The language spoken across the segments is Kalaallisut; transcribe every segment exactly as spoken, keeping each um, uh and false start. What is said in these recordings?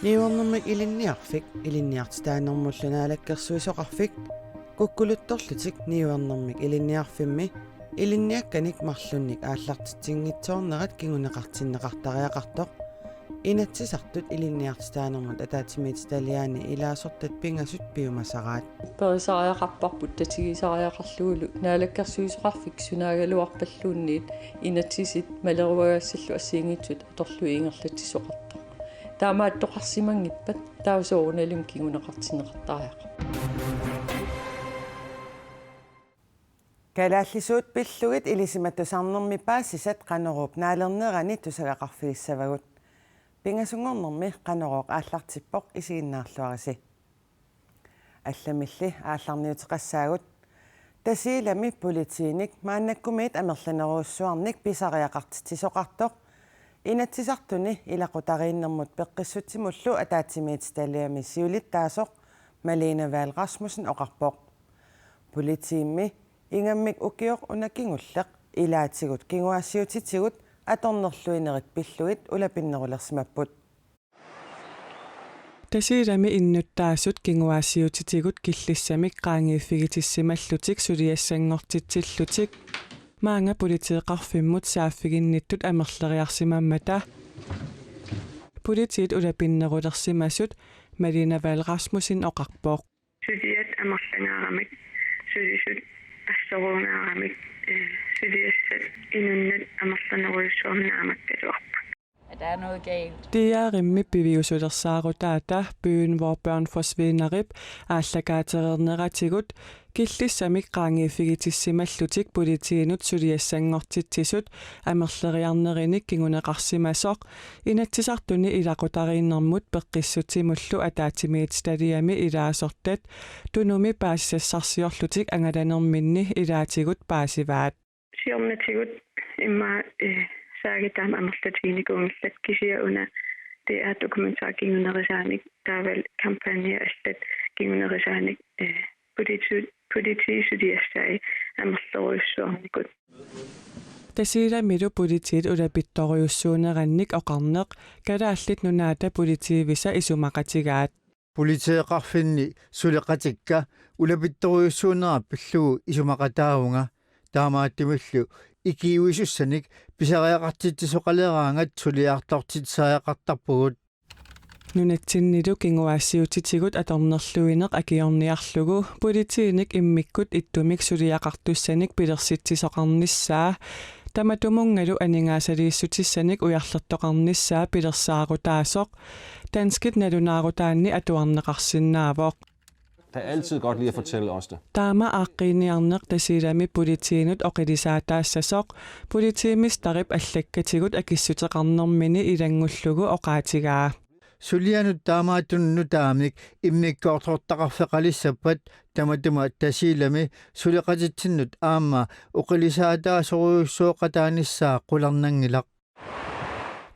Niuernermik Ilinniarfik, Ilinniartitaanermullu Naalakkersuisoqarfik, kukkuluttorlutik Niuernermik Ilinniarfimmi ilinniakkanik marlunnik aallartitsinngitsoornerat kinguneqartinneqartariaqartoq Inatsisartut Ilinniartitaanermut ataatsimiititaliaani ilaasortat pingasut piumasaraat. Perisariaqarparput tatigisariaqarlugulu Naalakkersuisoqarfik sunaagaluarpalluunniit inatsisit maleruagassallu assigiinngitsut atorlugit ingerlatsisoqartoq. Taamaattoqarsimanngippat taava soorunalimi kinguneqartinneqartariaqarpoq. Kalaallisuut pillugit ilisimatusarnermi paasisat Qanoruup naalernerani tusagaqarfigissavagut. Pingasunngornermi Qanorooq aallartippoq, isiginnaarluarisi. Allamilli aallarniuteqassaagut. Tasiilami politiinik maannakkumiit amerlanerujussuarnik pisariaqartitsisoqartoq Inatsisartuni ilaqutariinnermut peqqissutsimullu ataatsimiititaliami siulittaasoq Malene Vahl Rasmussen oqarpoq. Politiimmi ingammik ukioq una kingulleq ilaatigut kinguaassiuutitigut atornerluinerit pillugit ulapinnerulersimapput. Tasiilami innuttaasut kinguaassiuutitigut killissamik qaangiiffigitissimallutik suliassanngortitsillutik maanga politeeqarfimmut saaffiginnittut amerleriarsimammata politiit ulapinnerulersimasut Malene Vahl Rasmussen oqarpoq. Suliat amerlangaaramik, sulisut assoruungaaramik, eh, suliassat inunnut amerlanerujussuarmik naamakkaluarput. At der er noget galt. D R-imi piviusulersaarutaata Byen hvor børn forsvinderip aallakaatereerneratigut killissamik qaangiiffigitissimallutik politiinut suliassanngortitsisut amerleriarnerinik kinguneqarsimasoq Inatsisartuni ilaqutariinnermut peqqissutsimullu ataatsimiititaliami ilaasortat Tunumi paasisassarsiorlutik angalanerminni ilaatigut paasivaat. Siornatigut immaqa, eh, saagit taama amerlatiginikuunngillat, kisianni una D R-dokumentar kingunerisaanik taavalu kampagne allat kingunerisaanik, eh, politi-, politiit suliassai amerlerujussuarnikut. Tasiilamilu politiit ulapittorujussuunerannik oqarneq Kalaallit Nunaata politiivisa isumaqatigaat. Politeeqarfinni suleqatikka ulapittorujussuunera pillugu isumaqataavunga, taamaattumillu ikiuisussanik pisariaqartitsisoqaleraangat suliartortitsisariaqartarpugut. Nunatsinnilu kinguaassiuutitigut atornerluineq akiorniarlugu politiinik immikkut ittumik suliaqartussanik pilersitsisoqarnissaa tamatumunngalu aningaasaliissutissanik ujarlertoqarnissaa pilersaarutaasoq danskit nalunaarutaanni atuarneqarsinnaavoq. Kan altid godt lide at fortælle os det. Taama aaqqiiniarneq Tasiilami politiinut oqilisaataassasoq politimesterip allakkatigut akissuteqarnermini ilanngullugu oqaatigaa. Sulianut taamaattunut nutaamik immikkoortortaqarfeqalissappat tamatuma Tasiilami suleqatitsinnut aamma oqilisaataasorujussuoqataanissaa qularnanngilaq.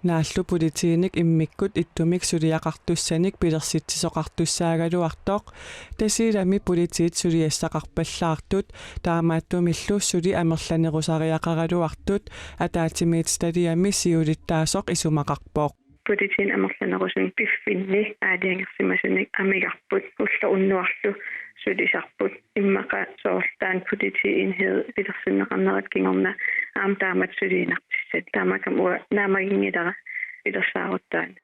Naallu politiinik immikkut ittumik suliaqartussanik pilersitsisoqartussaagaluartoq Tasiilami politiit suliassaqarpallaartut taamaattumillu suli amerlanerusariaqaraluartut ataatsimiititaliami siulittaasoq isumaqarpoq. Politiinut amerlanerusunik piffinni aalajangersimasunik amigarput, ulloq unnuarlu sulisarput, immaqa soorlu taanna politienhed pilersinneqarnerat kingorna aamma taamatut suliinnartissat. Taamaakkami uanga naammaginngilara pilersaaruttaarneq.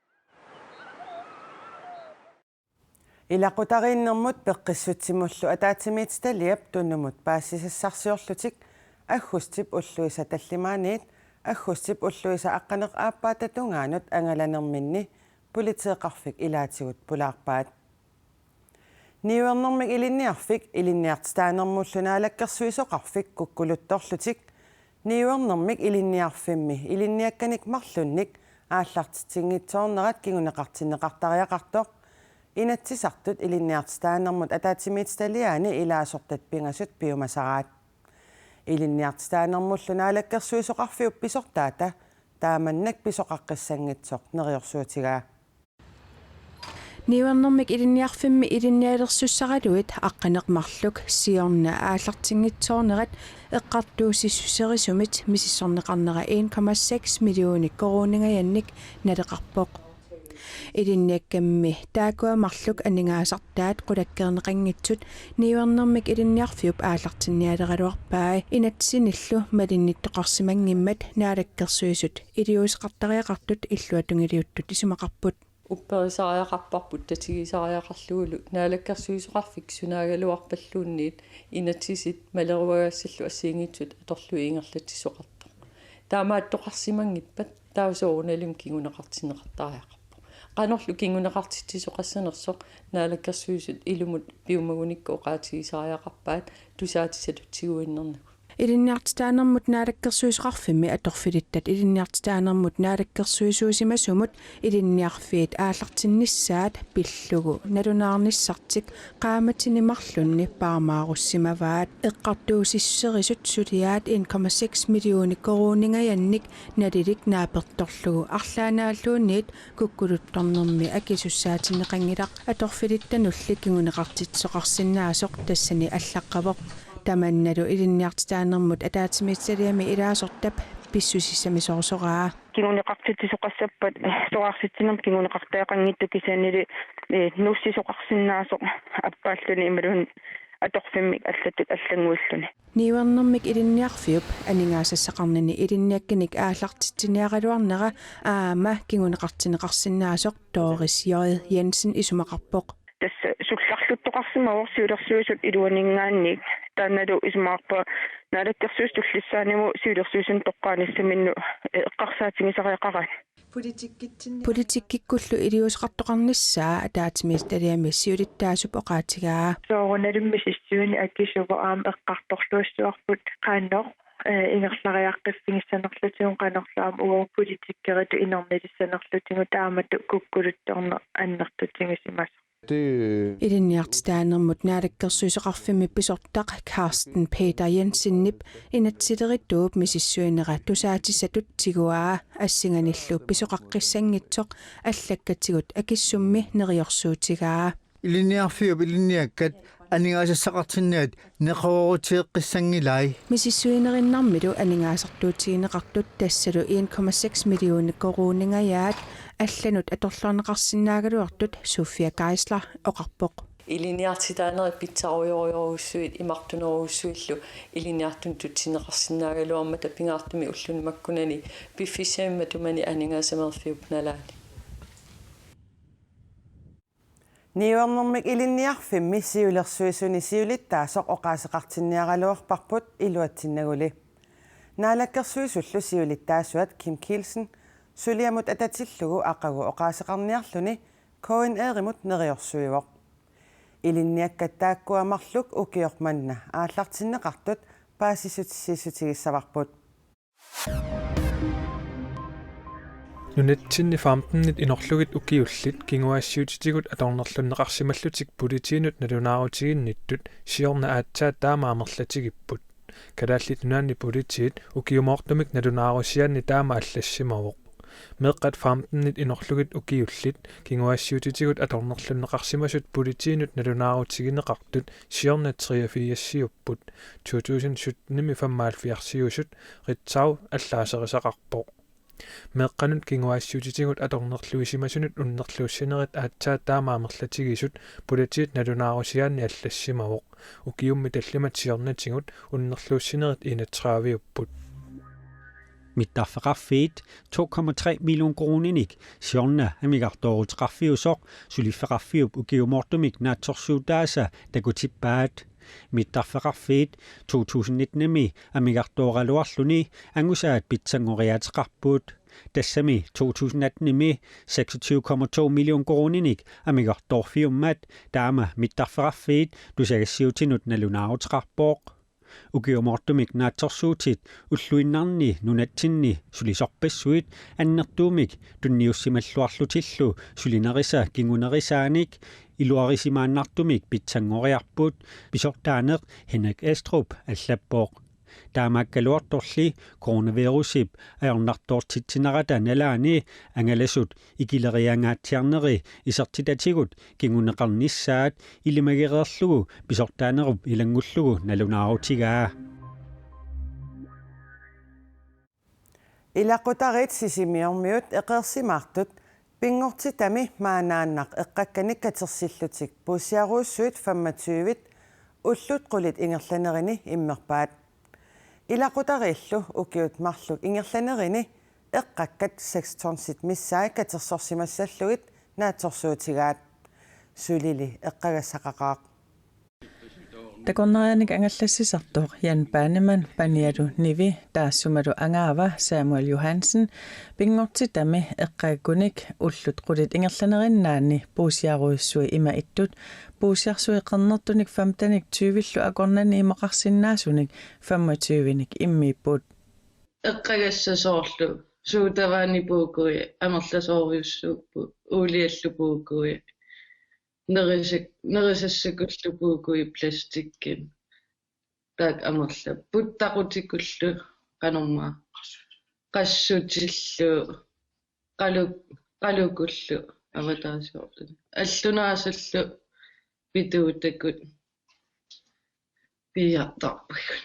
Ilaqutariinnermut peqqissutsimullu ataatsimiititaliap Tunumut paasisassarsiorlutik aggustip ulluisa tallimaaniit aggustip ulluisa aqqaneq-aappaata tungaanut angalanerminni politeeqarfik ilaatigut pulaarpaat. Niuernermik Ilinniarfik, Ilinniartitaanermullu Naalakkersuisoqarfik kukkuluttorlutik niuernermik ilinniarfimmi ilinniakkanik marlunnik aallartitsinngitsoornerat kinguneqartinneqartariaqartoq Inatsisartut Ilinniartitaanermut ataatsimiititaliaani ilaasortat pingasut piumasaraat. Ilinniartitaanermullu Naalakkersuisoqarfiup pisortaata taamannak pisoqaqqissanngitsoq neriorsuutigaa. Niuernermik Ilinniarfimmi ilinnialersussaraluit aqqaneq-marluk siorna aallartinngitsoornerat eqqartuussissuserisumit misissorneqarnera en komma seks millioner koruuningajannik naleqarpoq. Ilinniakkammi taakkua marluk aningaasartaat qulakkeerneqanngitsut Niuernermik Ilinniarfiup aallartinnialeraluarpai, inatsinillu malinnittoqarsimanngimmat Naalakkersuisut iliuuseqartariaqartut illuatungiliuttut isumaqarput. Upperisariaqarparput tatigisariaqarlugulu Naalakkersuisoqarfik sunaagaluarpalluunniit inatsisit maleruagaassallu assigiinngitsut atorlugit ingerlatsisoqartoq. Taamaattoqarsimanngippat taava soorunalimi kinguneqartinneqartariaqarpoq. Qanorlu kinguneqartitsisoqassanersoq Naalakkersuisut ilumut piumagunikku oqaatigisariaqarpaat tusaatissatut tiguinnarnagu. Ilinniartitaanermut Naalakkersuisoqarfimmi atorfilittat ilinniartitaanermut naalakkersuisuusimasumut ilinniarfiit aallartinnissaat pillugu nalunaarnissartik qaammatini marlunni paarmaarussimavaat. Eqqartuussissuserisut suliaat en komma seks millioner koruuningajannik nalilik naapertorlugu arlaannaalluunniit kukkuluttornermi akisussaatinneqanngilaq, atorfilittanulli kinguneqartitsisoqarsinnaasoq tassani allaqqavoq. Tamannalu ilinniartitaanermut ataatsimiititaliami ilaasortap pissusissamisoorsoraa. Kinguneqartitsisoqassappat soraarsitsinermi kinguneqartariaqanngitsoq, kisiannili, eh, nuussisoqarsinnaasoq appaalluni imaluunniit atorfimmik allatut allannguilluni. Niuernermik Ilinniarfiup aningaasassaqarnini ilinniakkanik aallartitsiniaraluarnera aamma kinguneqartinneqarsinnaasoq Doris J. Jensen isumaqarpoq. Tassa sullarluttoqarsimavoq siulersuisut iluaninngaanniit, taannalu isumaqarpunga Naalakkersuisut tullissaanimut siulersuisunut toqqaanissaminnut, eh, eqqarsaatigisariaqaraanni. Politikkitsinni- Politikkikkullu iliuuseqartoqarnissaa ataatsimiititaliami siulittaasup oqaatigaa. Soorunalimi misissuineq akisuvoq, aamma eqqartorluassavarput qanoq, eh, ingerlariaqqiffigissanerlutigu, qanorlu aamma uagut politikeritut inernilissanerlutigu taamatut kukkuluttorneq annertutigisimasoq. Ilinniartitaanermut naalakkersuisoqarfimmi pisortaq Carsten Peter Jensenip inatsisilerituup misissuinera tusaatissatut tiguaa, assinganillu pisoqaqqissanngitsoq allakkatigut akissummi neriorsuutigaa. Ilinniarfiup ilinniakkat aningaasassaqartinniat neqeroorutigeqqissanngilai. Misissuinerinnarmilu aningaasartuutigineqartut, tassalu en komma seks millioner koruuningajaat, allanut atorluarneqarsinnaagaluartut Sofia Geisler oqarpoq. Ilinniartitaanerit pitsarujorujorujussuit imartunerujussuillu ilinniartunut tutsinneqarsinnaagaluarmata pingaartumik ulluni makkunani piffissami matumani aningaasameerfiup nalaani. Niuernermik Ilinniarfimmi siulersuisuni siulittaasoq oqaaseqartinniaraluarparput iluatsinnaguli. Naalakkersuisullu siulittaasuat Kim Kielsen suliamut atatillugu aqagu oqaaseqarniarluni K N R-imut neriorsuivoq. Ilinniakkat taakkua marluk ukioq manna aallartinneqartut paasissutissiissutigissavarput. Nunatsinni femtenit inorlugit ukiullit kinguaassiuutitigut atornerlunneqarsimallutik politiinut nalunaarutiginnittut siorna aatsaat taama amerlatigipput. Kalaallit Nunaanni Politiit ukiumoortumik nalunaarusiaanni taama allassimavoq. Meeqqat femtenit inorlugit ukiullit kinguaassiuutitigut atornerlunneqarsimasut politiinut nalunaarutigineqartut siorna treogfirsiupput, to tusind syttenimi femoghalvfjerdsiusut, Ritzau allaaserisaqarpoq. Meeqqanut kinguaassiuutitigut atornerluisimasunut unnerluussinerit aatsaat taama amerlatigisut politiit nalunaarusiaanni allassimavoq. Ukiummi tallimat siornatigut unnerluussinerit enogtredive-upput. Mittarfeqarfiit to komma tre million koruuninik siorna amigartooruteqarfiusoq suliffeqarfiup ukiumoortumik naatsorsuutaasa takutippaat. Mittarfeqarfiit to tusind nittenimi amigartooraluarluni angusaat pitsanngoriaateqarput. Tassami to tusind attenimi seksogtyve komma to million koruuninik amigartoorfiummat taama mittarfeqarfiit tusagassiuutinut nalunaaruteqarpoq. Ukiumoortumik naatsorsuutit ulluinnarni nunatsinni sulisorpassuit annertuumik tunniussimalluarlutillu sulinerisa kingunerisaanik iluarisimaannartumik pitsanngoriarput, pisortaaneq Henrik Estrup allappoq. Taamaakkaluartorli coronavirusip ajornartoortitsinerata nalaani angalasut ikileriangaatsiarneri isertitatigut kinguneqarnissaat ilimagereerlugu pisortaanerup ilanngullugu nalunaarutigaa. Ilaqutariit Sisimiormiut eqeersimaartut pinngortitami maannaannaq eqqakkanik katersillutik puussiarujussuit femogtyve ullut qulit ingerlanerini immerpaat. Ilaqutariillu ukiut marluk ingerlanerini eqqakkat seks tonsit missaat katersorsimassallugit naatsorsuutigaat. Sulili eqqagassaqaqaaq. Takornarianik angallassisartoq Jan Bannemann panialu Nivi taassumalu angaava Samuel Johansen pinngortitami eqqakkunik ullut qulit ingerlanerinnaanni puussiarujussui ima ittut puussiarsui qernertunik femtenik tyvillu akornanni imaqarsinnaasunik femogtyvenik immiipput. Eqqagassat soorlu suutavaani puukui amerlasoorujussuupput uuliallu puukui nerisak-, nerisassakullu puukui plastikkin. Taak amerlap puttaqutikullu qanormaa qassutillu qaluk-, qalukullu avataasiortuni. Allunaasallu pituutakut piiartarpugut.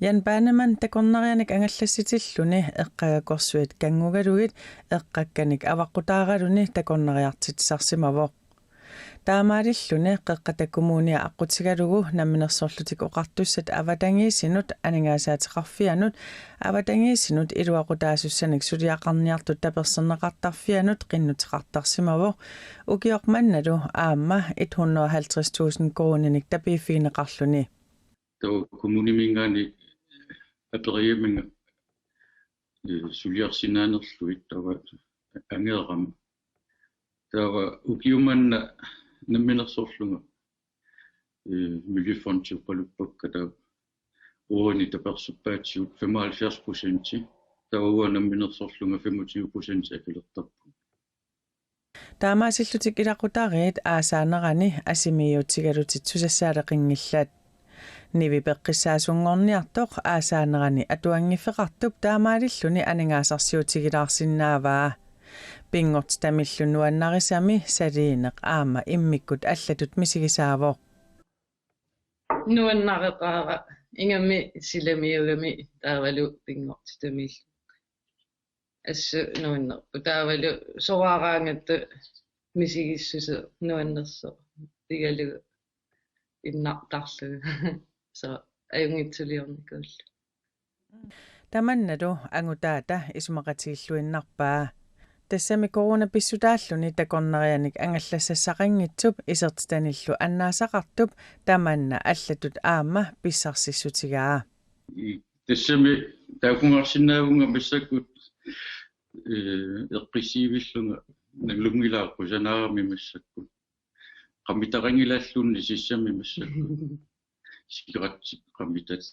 Jan Bannemann takornarianik angallassitilluni eqqagakorsuit kanngugalugit eqqakkanik avaqqutaaraluni takornariartitsisarsimavoq. Taamaalilluni Qeqqata Kommunia aqqutigalugu Namminersorlutik Oqartussat avatangiisinut aningaasaateqarfianut avatangiisinut iluaqutaasussanik suliaqarniartut taperserneqartarfianut qinnuteqartarsimavoq ukioq mannalu aamma et hundrede og halvtreds tusind koruuninik tapiiffigineqarluni. Taava kommuniminngaanniit aperigaminga, eh, suliarsinnaanerlugit taava angerama. Taava ukiumanna namminersorlunga, eh, Miljøfondi oqaluppakka taava uani taperserpaatigut femoghalvfjerds procenti. Taava uanga namminersorlunga femogtyve procenti akilertarpunga. Taamaasillutik ilaqutariit aasaanerani asimiiutigalutit susassaaleqinngillat. Nivi peqqissaasunngorniartoq aasaanerani atuanngiffeqartup taamaalilluni aningaasarsiutigilaarsinnaavaa. Pinngortitamillu nuannarisami saliineq aamma immikkut allatut misigisaavoq. Nuannareqaara ingammik silamiugami taavalu pinngortitamillu. Assut nuannerpoq. Taavalu soraaraangatta misigissuseq nuannersoq. Pigalugu innartarlugu. Soorlu ajunngitsuliornikuullugu. Tamannalu angutaata isumaqatigilluinnarpaa. Tassami corona pissutaalluni takornarianik angallassassaqanngitsup isertitanillu annaasaqartup tamanna allatut aamma pissarsissutigaa. Tassami taakkunngarsinnaavunga massakkut, eh, eqqissiivillunga nalunngilaa qusanaarami massakkut. Qamitarinngilallunni sissami massakkut. Sigaret qamitat.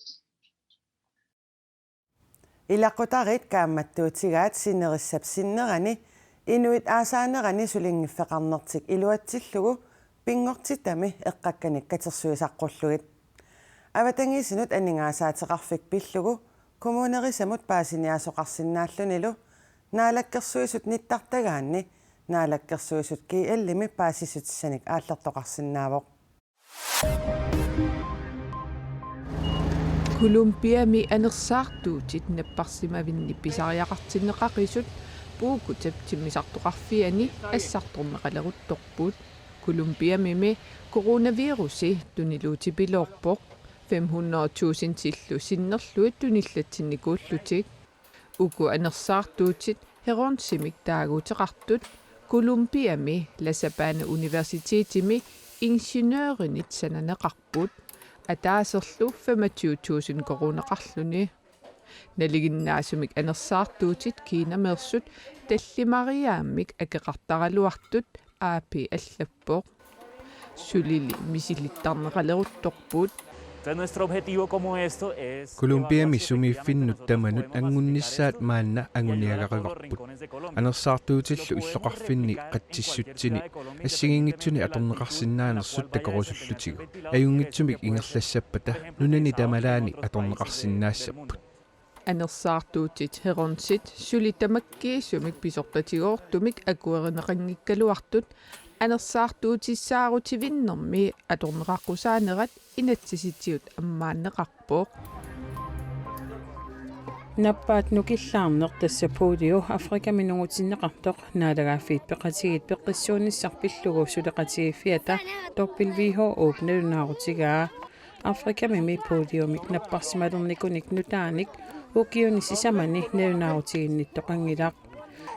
Ilaqutariit kaammattuutigaat sinerissap sinnerani inuit aasaanerani sulinngiffeqarnertik iluatsillugu pinngortitami eqqakkanik katersuisaqqullugit. Avatangiisinut aningaasaateqarfik pillugu kommunerisamut paasiniaasoqarsinnaallunilu Naalakkersuisut nittartagaanni Naalakkersuisut G L-imi paasissutissanik aallertoqarsinnaavoq. Colombiami anersaartuutit napparsimavinni pisariaqartinneqaqisut puukutap timmisartoqarfiani assartorneqaleruttorput. Colombiamimi coronavirusi tuniluutipiloorpoq, fem hundrede tusindillu sinnerlugit tunillatsinnikuullutik. Uku anersaartuutit heronsimik taaguuteqartut Colombiami La Sabana Universitetimi ingeniørinit sananeqarput, ataaserlu femogtyve tusind koruuneqarluni. Nalinginnaasumik anersaartuutit Kinameersut tallimariaammik akeqartaraluartut A P allappoq. Sulili misilittarneqaleruttorput. Entonces, nuestro objetivo como esto es Colombiami evaluar si sumiiffinnut efectivamente tamanut nosotros tenemos problemas angunnissaat maanna anguniagarivarput. Anersaartuutillu illoqarfinni qatsissutsini assigiinngitsuni atorneqarsinnaanersut takorusullutigu. Ajunngitsumik ingerlassappata nunani tamalaani atorneqarsinnaassapput. Anersaartuutit heronsit suli tamakkiisumik pisortatigoortumik akuerineqanngikkaluartut anersaartuutissaarutivinnermi atorneqaqqusaanerat inatsisitigut ammaanneqarpoq. Nappaat nukillaarneq tassa polio Afrikami nungutinneqartoq Naalagaaffiit Peqatigiit peqqissuunissaq pillugu suleqatigiiffiata W H O-p nalunaarutigaa. Afrikamimi poliomik napparsimalernikunik nutaanik ukiuni sisamani nalunaarutiginnittoqanngilaq.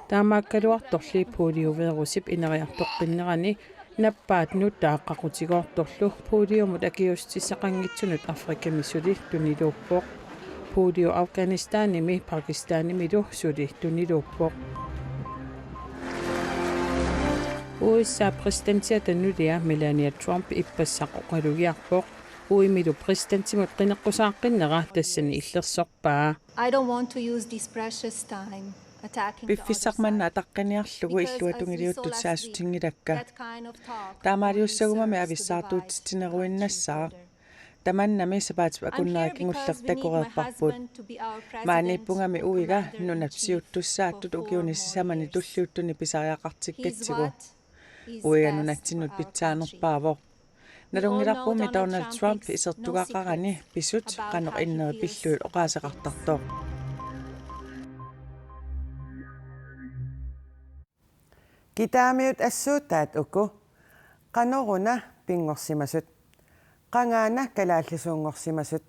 Taamaakkaluartorli poliovirusi ineriartoqqinnerani nappaat nutaaq qaqutigoortorlu poliomut akiuutissaqanngitsunut Afrikami suli tuniluuppoq. Polio Afghanistanimi Pakistanimilu suli tuniluuppoq. U S A præsidentiata nulia Melania Trump ippassaq oqalugiarpoq. Uimilu præsidentimut qineqqusaaqqinnera tassani illersorpaa. I don't want to use this precious time attacking the other side. Piffissaq manna ataqqiniarlugu illuatungiliuttut saassutinngilakka. Taamaaliussagumami avissaartuutitsineruinnassaaq. Tamannami sapaatip akunnera kingulleq takoreerparput. Maaniippungami uiga nunap siuttussaattut ukiuni sisamani tulliuttuni pisariaqartikkatsigu. Uiga nunatsinnut pitsaanerpaavoq. Nalunngilarpummi Donald Trump isertugaqarani pisut qanoq inneri pillugit oqaaseqartartoq. Kitaamiut assuutaat uku. Qanoruna pinngorsimasut? Qangaana kalaallisuunngorsimasut?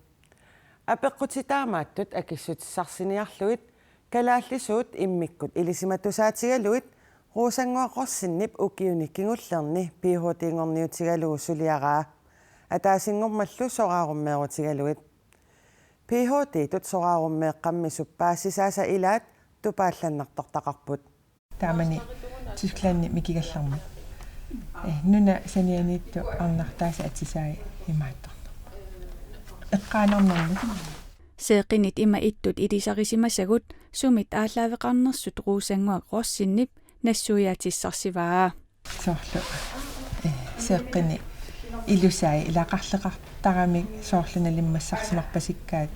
Apeqqutitaamaattut akissutissarsiorniarlugit kalaallisuut immikkut ilisimatusaatigalugit Rosannguaq Rossenip ukiuni kingullerni Ph.D.-nngorniutigalugu suliaraa. Ataasinngormallu soraarummeerutigalugit. Ph.D.-tut soraarummeeqqammisut paasisaasa ilaat tupaallannartortaqarput. Taamani Tysklandi mikigallarmat. Eh, nuna sanianiittoq arnartaasa atisai imaattornerput. Eqqaanarnermut. Seeqqinit ima ittut ilisarisimasagut sumit aallaaveqarnersut Rosannguaq Rossenip nassuiaatissarsivaat. Soorlu, eh, seeqqini ilusai ilaqarleqartaramik soorlu nalimmassarsimarpasikkaat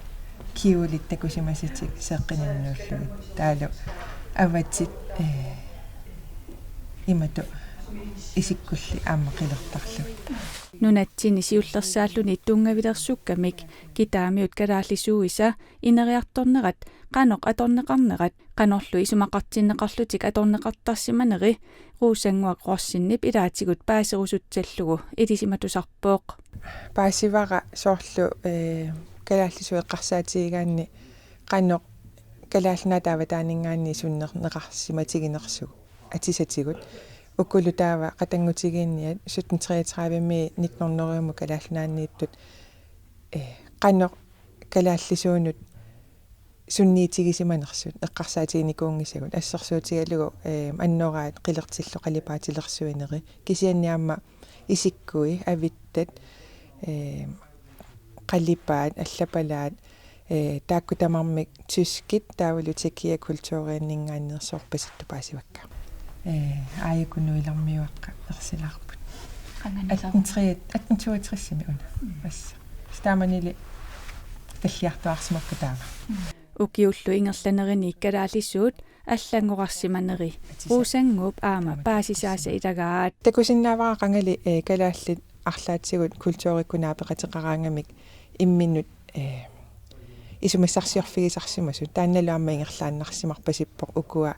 kjolit takusimasatik seeqqininnuullugit. Taavalu avatit, eh, imatut isikkulli aamma qilertarlugit. Nunatsinni siullersaalluni tunngavilersukkamik kitaamiut kalaallisuuisa ineriartornerat qanoq atorneqarnerat qanorlu isumaqartinneqarlutik atorneqartarsimaneri Rosannguaq Rossenip ilaatigut paaserusutsallugu ilisimatusarpoq. Paasivara soorlu, eh, kalaallisuut eqqarsaatigigaanni qanoq Kalaallit Nunaata avataaninngaanniit sunnerneqarsimatiginersugut atisatigut. Ukulu taava qatanngutigiinniat sytten treogtredive-mi nitten hundrede-mut Kalaallit Nunaanniittut, eh, qanoq kalaallisuunut sunniitigisimanersut eqqarsaatiginikuunngisagut assersuutigalugu, eh, annoraat qilertillu qalipaatilersuinerit kisianni aamma isikkui avittat, eh, qalipaat allapalaat, eh, taakku tamarmik tyskit taavalu tjekkiat kulturianninngaanneersoorpasittoq paasivakka. Eh, aajuku nuilermiuaqqa ersilaarput. Qanganassaaq. Atten tre, atten toogtres-imi una. Mm. Assa. Taamanili talliartuaarsimapput taava. Mm. Ukiullu ingerlanerini kalaallisuut allanngorarsimaneri Rosannguup aamma paasisaasa ilagaat. Takusinnaavara qangali, eh, kalaallit arlaatigut kulturikkunni apeqateqaraangamik imminnut, eh, isumassarsiorfigisarsimasut. Taannalu aamma ingerlaannarsimarpasippoq ukua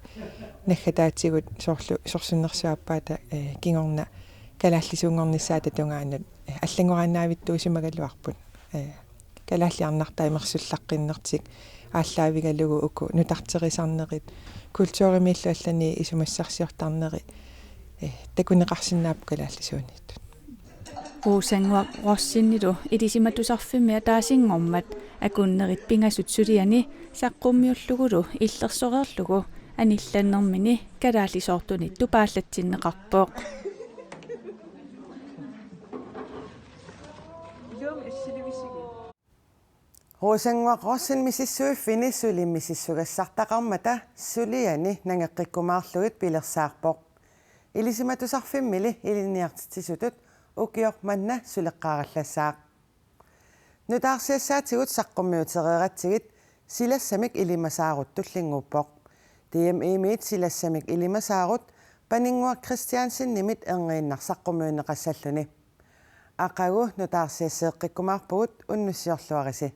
naggataatigut soorlu sorsunnersuup aappaata, eh, kingorna kalaallisuunngornissaata tungaanut, eh, allanngoraannaavittuusimagaluarput. Eh, kalaallit arnartaat imersullaqqinnertik aallaavigalugu uku nutarterisarnerit, kulturimiillu allani isumassarsiortarneri, eh, takuneqarsinnaapput kalaallisuuniittut. Rosannguaq Rossenilu ilisimatusarfimmi ataasinngormat akunnerit pingasut suliani saqqummiullugulu illersoreerlugu anillannermini kalaallisoortunit tupaallatsinneqarpoq. Rosannguaq Rosing misissuiffini suli misissugassartaqarmata suliani nangeqqikkumaarlugit pilersaarpoq. Ilisimatusarfimmili ilinniartitsisutut ukioq manna suleqqaarallassaaq. Nutaarsiassaatigut saqqummiutereeratsigit silassamik ilimasaarut tullinnguuppoq. D M I-miit silassamik ilimasaarut Paninnguaq Kristiansenimit erniinnaq saqqummiunneqassalluni. Aqagu nutaarsiasseeqqikkumaarpugut, unnussiorluarisi.